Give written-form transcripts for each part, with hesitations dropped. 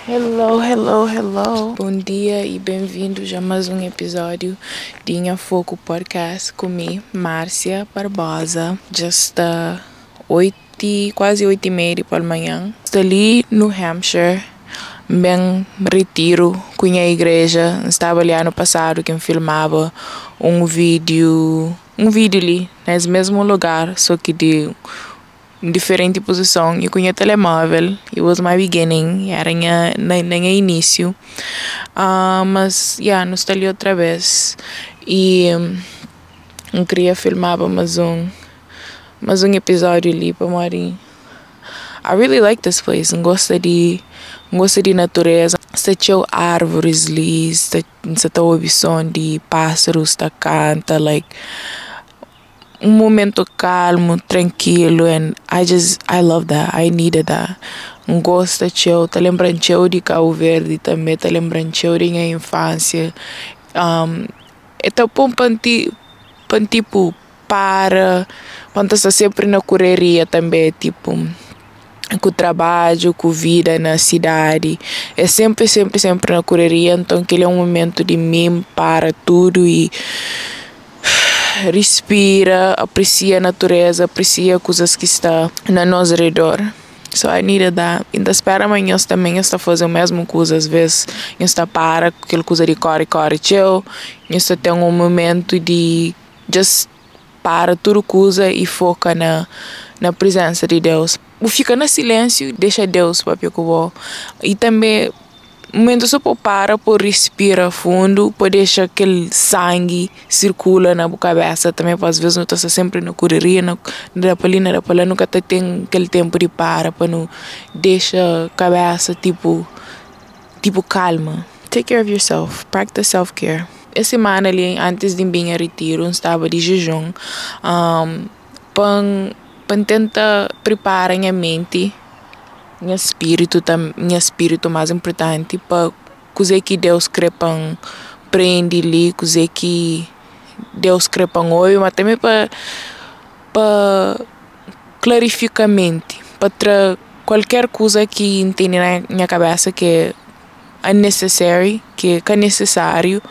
Hello, hello, hello. Bom dia e bem-vindos a mais um episódio de Nha Foco Podcast comigo, Márcia Barbosa. Já está 8, quase 8:30 para manhã. Estou ali no Hampshire, bem retiro com a igreja. Estava ali ano passado que filmava um vídeo ali, nesse mesmo lugar, só que de diferente posição e com o telemóvel. It was my beginning, era na início. Mas, yeah, não está ali outra vez. E não queria filmar mais um episódio ali para morrer. I really like this place. Gosto de natureza. Está cheio árvores ali, está ouvindo som de pássaros, está canta, like um momento calmo, tranquilo, and I love that. I needed that. Gosto txeu, ta lembra txeu de Cabo Verde também, ta lembra txeu de minha infância. Então, pa tipo, para, pa estar sempre na correria também, tipo, com o trabalho, com vida na cidade. É sempre, sempre, sempre na correria, então aquele é um momento de mim para tudo e respira, aprecia a natureza, aprecia coisas que está na nosso redor. So I needed that. Ainda espera amanhã também está fazendo a mesma coisa, às vezes está para aquela coisa de corre, corre, chill. Está tem um momento de just para tudo coisa e foca na presença de Deus. Fica no silêncio, deixa Deus para com. E também momento só por para, por respira fundo, por deixar aquele sangue circula na cabeça também, porque às vezes não está sempre na correria, na da para ali, na da para lá, nunca tem aquele tempo de para não deixa a cabeça tipo calma. Take care of yourself, practice self-care. Essa semana ali, antes de vir a retiro, estava de jejum, para tentar preparar minha mente, meu espírito, meu espírito mais importante, para coisa que Deus quer para prende ali, coisa que Deus quer para ouvir, mas também para clarificar a mente, para trazer qualquer coisa que tem na minha cabeça que é unnecessary, que é necessário,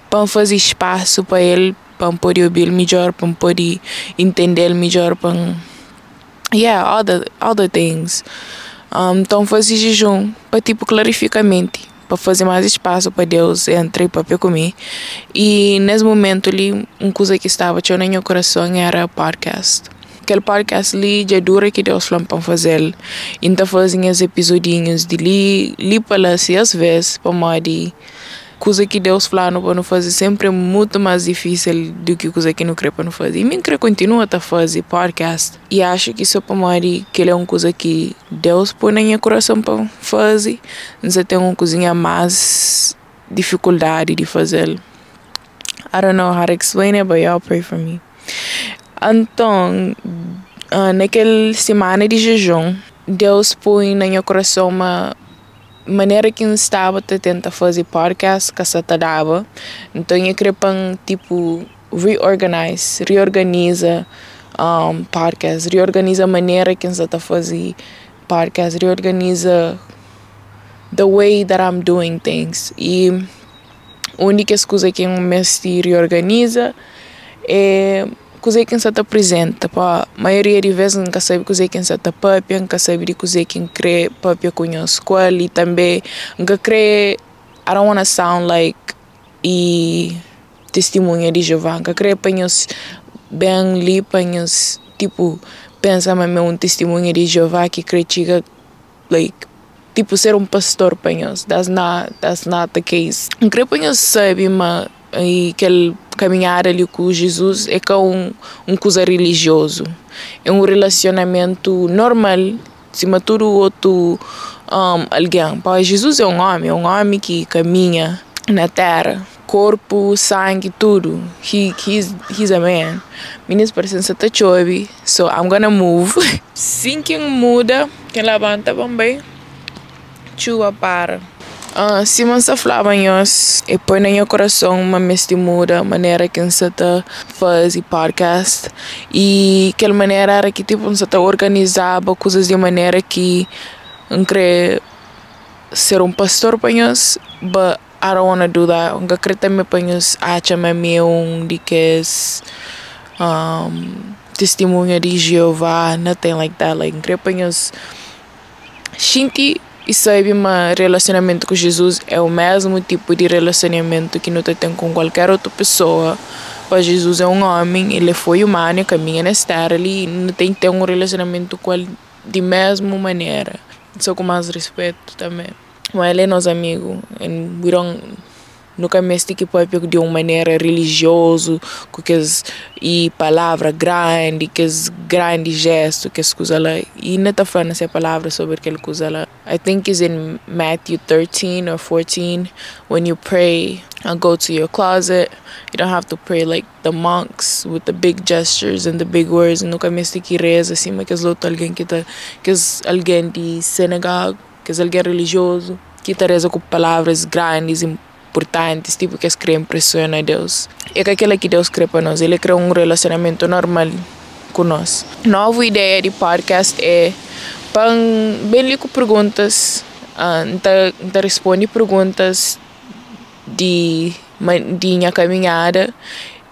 para fazer espaço para ele, para poder ouvir melhor, para poder entender melhor, para, yeah, all the things. Então fazer jejum para tipo clarificar a mente, para fazer mais espaço para Deus entrar e para comigo. E nesse momento ali, uma coisa que estava no meu coração era podcast. Aquele podcast ali já dura que Deus falou para fazer. Então fazia os episodinhos de li, li para lá, assim, às vezes, para de coisa que Deus falou para não fazer sempre é muito mais difícil do que coisa que não quer para não fazer. E mim querer continua a fazer podcast. E acho que isso é para que ele é uma coisa que Deus põe na minha coração para fazer. Não tem uma coisinha mais dificuldade de fazer. I don't know how to explain it, but y'all pray for me. Então, naquela semana de jejum, Deus põe na meu coração uma maneira que eu estava a tentar fazer podcast que se dava. Então eu queria para tipo reorganize, reorganiza podcast, reorganiza a maneira que eu está a fazer podcast, reorganiza the way that I'm doing things. E a única coisa que eu me reorganiza é coisa que você apresenta. Pa, a maioria de vezes nunca sabe coisa que você papia, nunca sabe de coisa que crê papia com a escola e também nunca crê. I don't wanna sound like e testemunha de Jeová, nunca crê para bem ali para tipo pensa mas é um testemunha de Jeová que critica, like, tipo ser um pastor para nós. That's not the case. Não creio para nós sabe, mas e aquele caminhar ali com Jesus é que é um coisa religioso. É um relacionamento normal, acima de tudo outro alguém. Pá, Jesus é um homem que caminha na terra. Corpo, sangue, tudo. He's a man. Minha presença tá chove, so I'm gonna move. Sim, quem muda, quem levanta também, chuva para. Se você falava nós, e põe no meu coração uma mesti muda, maneira que você tá faz podcast e aquela maneira era que tipo você tá organizava coisas de maneira que não crê. ser un pastor pa nhos, but I don't wanna do that. N ka kre tanbe pa nhos atxa ma mi é un di kes Testimunha di Jeová, nothing like that. Like, N kre pa nhos xinti i sabe ma relasionamentu ku Jizus é o mesmu tipu di relasionamentu ki nu ta ten ku kualker otu pesoa. Pa Jizus é un ómi, el é foi umanu, el kaminha nes téra li, nu ten ki ten un relasionamentu ku el di mesmu manera, so ku más rispetu tanbe. Ma el é nos amigu and we don't Nu ka meste ki pâpia di un manera rilijiozu, ku kes i palavra grandi, kes grandi jéstu, kes kuza la. I inda ta fla na se palavra sobri kel kuza la. I think is in Matthew 13 or 14, when you pray, go to your closet, you don't have to pray like the monks with the big gestures and the big words. Nu ka meste ki reza sima kes otu algen ki ta, kes algen di synagogue. Kes algen rilijiozu ki ta reza ku palavras grandis i nportantis, tipu ki es krê npresiona Deus. É ka kel-la ki Deus krê pa nos. El krê un relasionamentu normal ku nos. Novu ideia di podcast é pa N ben li ku perguntas. N ta responde perguntas di di nha kaminhada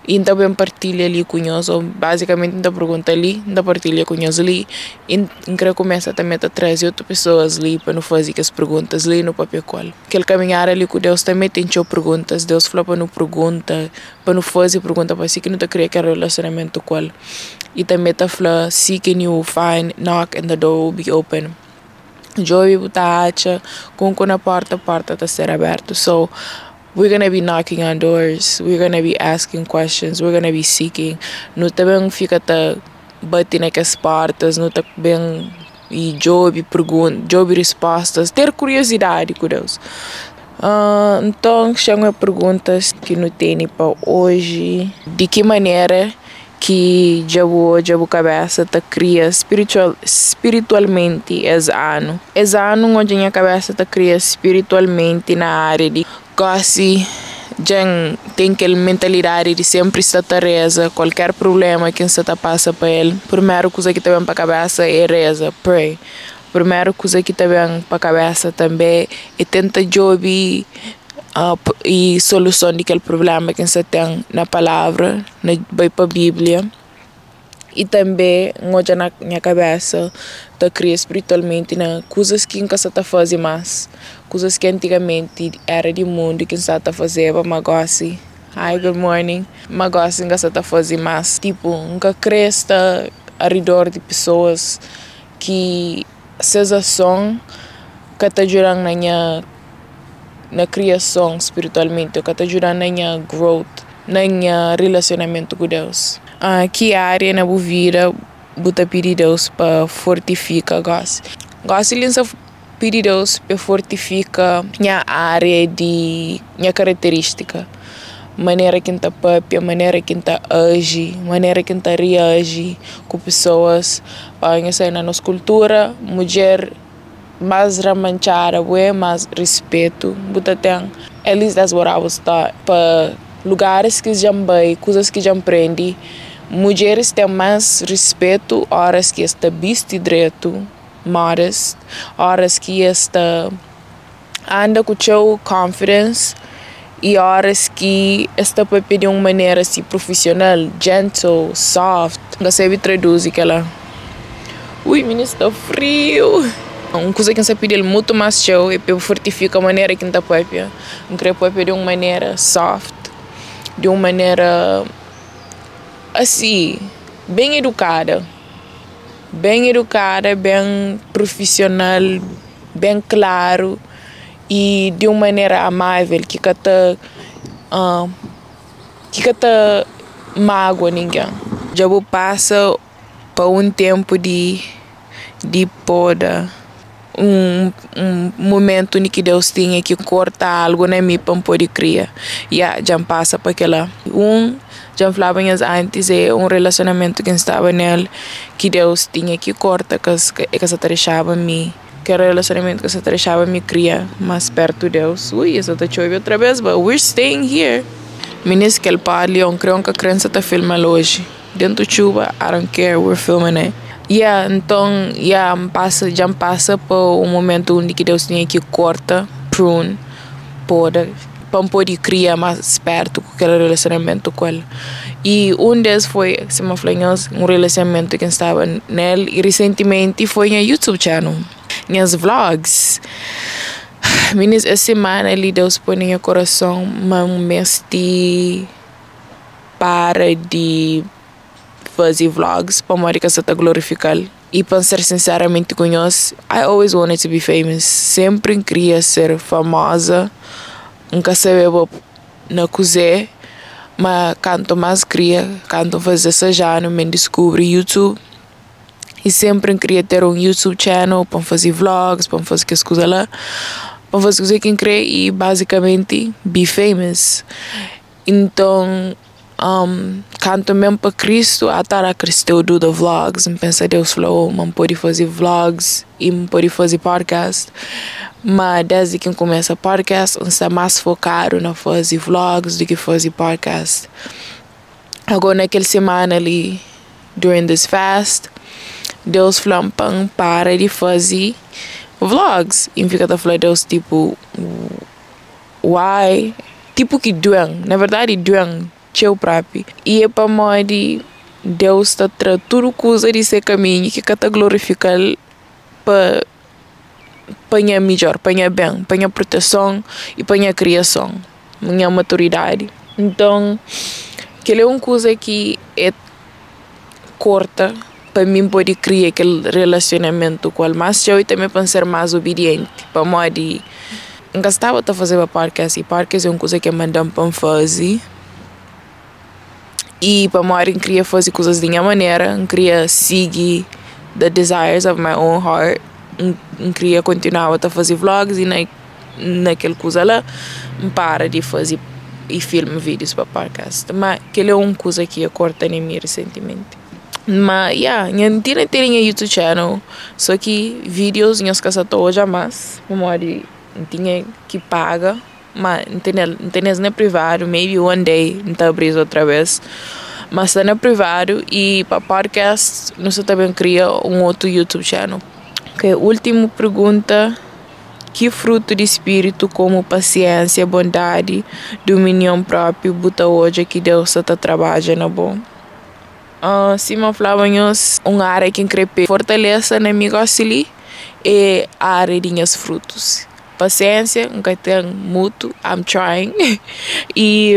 i N ta ben partilha li ku nhos ô bazikamenti N ta pergunta li N ta partilha ku nhos li i N kre kumesa tanbe ta traze otu pesoas li pa nu faze kes perguntas li nu papia ku el. Kel kaminhada li ku Deus tanbe ten txeu perguntas. Deus fla pa nu pergunta, pa nu faze pergunta pa si ki nu ta kria kel relasionamentu ku el. I tanbe ta fla seek and you will find, knock and the door will be open. Djobe bu ta atxa, kunku na porta, porta ta ser abertu. So, we're gonna be knocking on doors, we're gonna be asking questions, we're gonna be seeking. Nu ta ben fika ta bati na kes portas, nu ta ben i djobe pergunta, djobe rispostas, ter kuriozidadi ku Deus. Nton, xen é perguntas ki nu tene pa oji. Di ki manera ki dja bu odja bu kabesa ta kria spiritual, spiritualmenti es anu? Es anu N odja nha kabesa ta kria spiritualmenti na ária di gósi dja N ten kel mentalidadi di sénpri sta ta reza kualker prubléma ki N sta ta pasa pa el, primeru kuza ki ta ben pa kabesa é reza, pray. Primeru kuza ki ta ben pa kabesa tanbê é tenta djobe i soluson di kel prubléma ki N sta ten na palavra, na bai pa Bíblia. I tanbê N odja na nha kabésa ta kria spiritualmenti na kuzas ki N ka sta ta faze más, kuzas ki antigamenti éra di mundu ki N staba ta fazeba, má gósi, hi good morning, má gósi N ka sta ta faze más. Tipu, N ka krê sta aridor di pesoas ki ses ason ka ta djuda-m na nha na kriason spiritualmenti ô ka ta djuda-m na nha growth, na nha rilasionamentu ku Deus. Ki ária na bu vida bu ta pidi Deus pa fortifika gósi? Gósi li N sta pidi Deus pa fortifika nha ária di nha karaterístika, manera ki N ta pâpia, manera ki N ta aji, manera ki N ta reaji ku pesoas. Pa nha sai na nos kultura, mudjer más ramantxada bu é, más rispetu bu ta ten. At least that's what I was taught. Pa lugaris ki dja N bai, kuzas ki dja N prende, mudjeris ten más rispetu óras ki es ta bisti dretu, modest, óras ki es ta anda ku txeu confidence i óras ki es ta papia di un manera si prufisional, gentle, soft. N ka sabe traduzi kel-la. Ui, mininu sta friu! Un kuza ki N sta pidi-l mutu más txeu é pa el fortifika manera ki N ta papia. N krê papia di un manera soft, di un manera asi, ben edukada. Ben edukada, ben prufisional, ben klaru i di un manera amável ki ka ta ki ka ta mágua ningen. Dja bu pasa pa un ténpu di di poda un un mumentu undi ki Deus tinha ki korta algu na mi pa N pode kria. Ya, dja N pasa pa kel-la. Un, dja N flaba nhos antis, é un relasionamentu ki N staba nel ki Deus tinha ki korta, ka e ka sa ta dexaba mi, kel relasionamentu ka sa ta dexaba mi kria más pertu Deus. Ui, e sa ta txobe otra bes, but we're staying here. Minis, kel pá li, N kre o N ka kre, N sa ta filma-l oji. Dentu txuba, I don't care, we're filming it. Yeah, nton, yeah, N pasa, dja N pasa pa un momentu undi ki Deus tinha ki korta, prune, poda, pa N pode kria más pertu ku kel relasionamentu ku el. I un des foi, sima N fla nhos, un relasionamentu ki N staba nel i risentimenti foi nha YouTube channel, nhas vlogs. Minis, es simana li Deus poi na nha korason ma N meste para di faze vlogs pamodi ka sa ta glorifika-l. I pa N ser sinseramenti ku nhos, I always wanted to be famous. Senpri N kria ser famoza. N ka sabeba na kuzê, ma kantu más kria, kantu N faze 16 anu, mi N diskubri YouTube. I senpri N kria ter un YouTube channel pa N faze vlogs, pa N faze kes kuza la, pa N faze kuzê ki N kre i bazikamenti be famous. Nton, kantu N ben pa Kristu, I thought I could still do the vlogs. N pensa Deus fla, oh, ma N pode faze vlogs i N pode faze podcast. Ma desdi ki N kumesa podcast, N sta más fokadu na faze vlogs di ki faze podcast. Agora na kel simana li, during this fast, Deus fla-m pa N para di faze vlogs. I N fika ta fla Deus tipo, why? Tipo ki duen, na verdadi duen txeu propi. I é pamodi Deus ta tra tudu kuza di se kaminhu ki ka ta glorifika-l pa pa nha midjor, pa nha ben, pa nha proteson i pa nha kriason, nha maturidadi. Nton, kel-li é un kuza ki é korta pa mi N pode kria kel relasionamentu ku el más txeu i tanbê pa N ser más obidienti, pamodi N ka staba ta fazeba podcast i podcast é un kuza ki el manda-m pa N faze. I pamodi N kria faze kuzas di nha manera, N kria sigi the desires of my own heart, N kria kontinuaba ta faze vlogs i na kel kuza la N para di faze i filma vídius pa podcast. Ma kel é un kuza ki korta na mi risentimenti. Ma ya, nha N tene nha YouTube channel, so ki vídius nhos ka sa ta odja más pamodi N tinha ki paga. Ma N tene-l, N tene-s na privadu, maybe one day N ta abri-s otra bes. Ma sta na privadu i pa podcast nu sta ta ben kria un otu YouTube channel. Ok, últimu pergunta, ki frutu di spiritu komu pasiénsia, bondadi, duminion própiu bu ta odja ki Deus sta ta trabadja na bo? Sima N flaba nhos, un ária ki N kre pa fortalesa na mi gósi li é ária di nhas frutus. Pasiénsia N ka ten mutu, I'm trying, i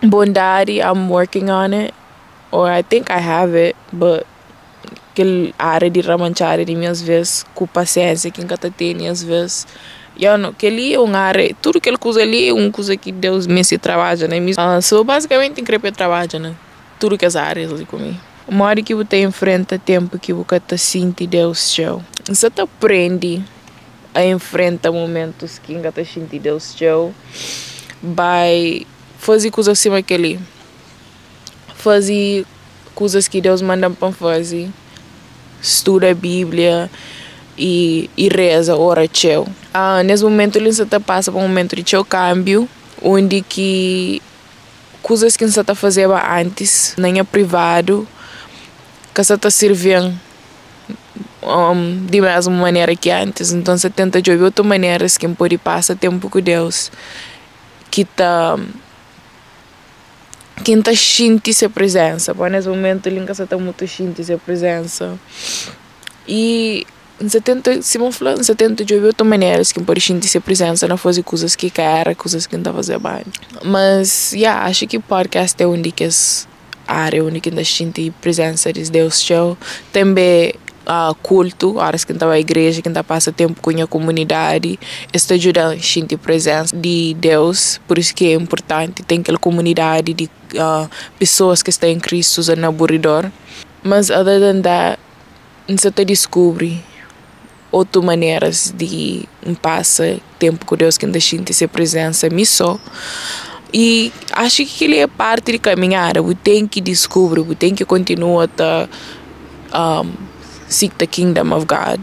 bondadi I'm working on it, or I think I have it, but kel ária di ramantxada di mi asves ku pasiénsia ki N ka ta tene asves. Kel-li é un ária, tudu kel kuza li é un kuza ki Deus meste trabadja na mi. So bazikamenti N kre pa el trabadja na tudu kes árias li ku mi. Modi ki bu ta infrenta ténpu ki bu ka ta xinti Deus txeu? N sta ta prende a infrenta momentus ki N ka ta xinti Deus txeu by faze kuzas sima kel-li, faze kuzas ki Deus manda-m pa N faze, studa Bíblia i reza, ora txeu. Nes momentu li N sta ta pasa pa un momentu di txeu kánbiu undi ki kuzas ki N sta ta fazeba antis na nha privadu ka sta ta sirvi-m di mésmu manera ki antis. Nton, N sta tenta djobe otu maneras ki N pode pasa ténpu ku Deus ki ta ki N ta xinti se prezénsa. Pamodi nes momentu li N ka sta ta mutu xinti se prezénsa. I N sta tenta, sima N fla, N sta tenta djobe otu maneras ki N pode xinti se prezénsa na faze kuzas ki ka éra kuzas ki N ta fazeba antis. Mas, ya, axu ki podcast é un di kes ária undi ki N ta xinti prezénsa di Deus txeu. Tanbê kultu, óras ki N ta bai igreja, ki N ta pasa ténpu ku nha komunidadi, es ta djuda-m xinti prezénsa di Deus. Pur isu ki é inportanti ten kel komunidadi di pesoas ki sta en Kristu na bu ridor. Mas, other than that, N sta ta diskubri otu maneras di N pasa ténpu ku Deus ki N ta xinti se prezénsa mi sô. I axu ki kel-li é parti di kaminhada. Bu ten ki diskubri, bu ten ki kontinua ta seek the kingdom of God,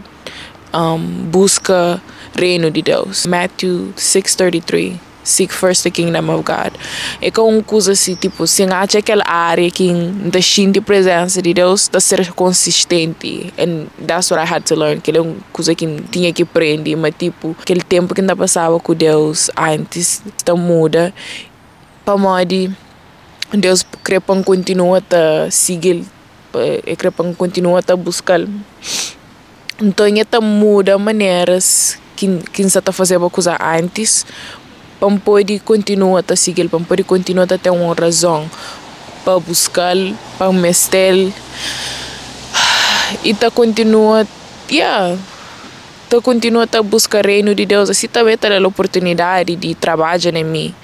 buska reinu di Deus. Matthew 6:33. Seek first the kingdom of God. É ka un kuza si, tipo, si N atxa kel área ki N ta xinti prezensa di Deus, ta ser konsistenti. And that's what I had to learn. Kel é un kuza ki N tinha ki prende, ma tipo, kel ténpu ki N ta pasaba ku Deus antis ta muda pamodi Deus krê pa N kontinua ta sigi-l, e krê pa N kontinua ta buska-l. Nton, e ta muda maneras ki ki N sa ta fazeba kuza antis pa N pode kontinua ta sigi-l, pa N pode kontinua ta ten un razon pa buska-l, pa N meste-l i ta kontinua, yeah, ta kontinua ta buska reinu di Deus. Asi tanbê ta da-l oportunidadi di trabadja na mi,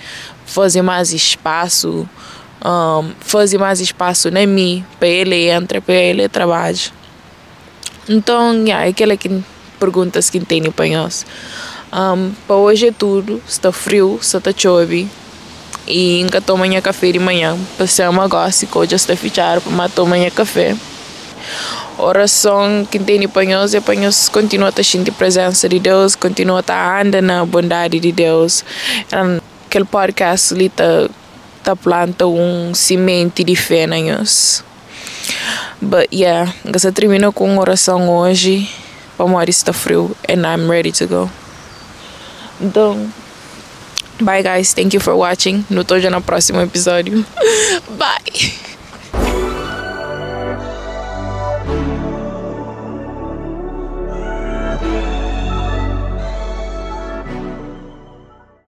faze más spasu, faze más spasu na mi pa el entra, pa el trabadja. Nton, yeah, é kel ki perguntas ki N tene pa nhos. Pa oji é tudu, sta friu, sta ta txobe i N ka toma nha kafé di manhã. Pa ser ma gósi ki dja sta fitxadu pa ma toma nha kafé. Orason ki N tene pa nhos é pa nhos kontinua ta xinti prezensa di Deus, kontinua ta anda na bondadi di Deus. Kel podcast li ta planta un simenti di fé na nhos. But yeah, N ka sa termina ku un orason oji pamodi sta friu and I'm ready to go. Nton, bye guys, thank you for watching. Nu ta odja na prósimu episódiu. Bye!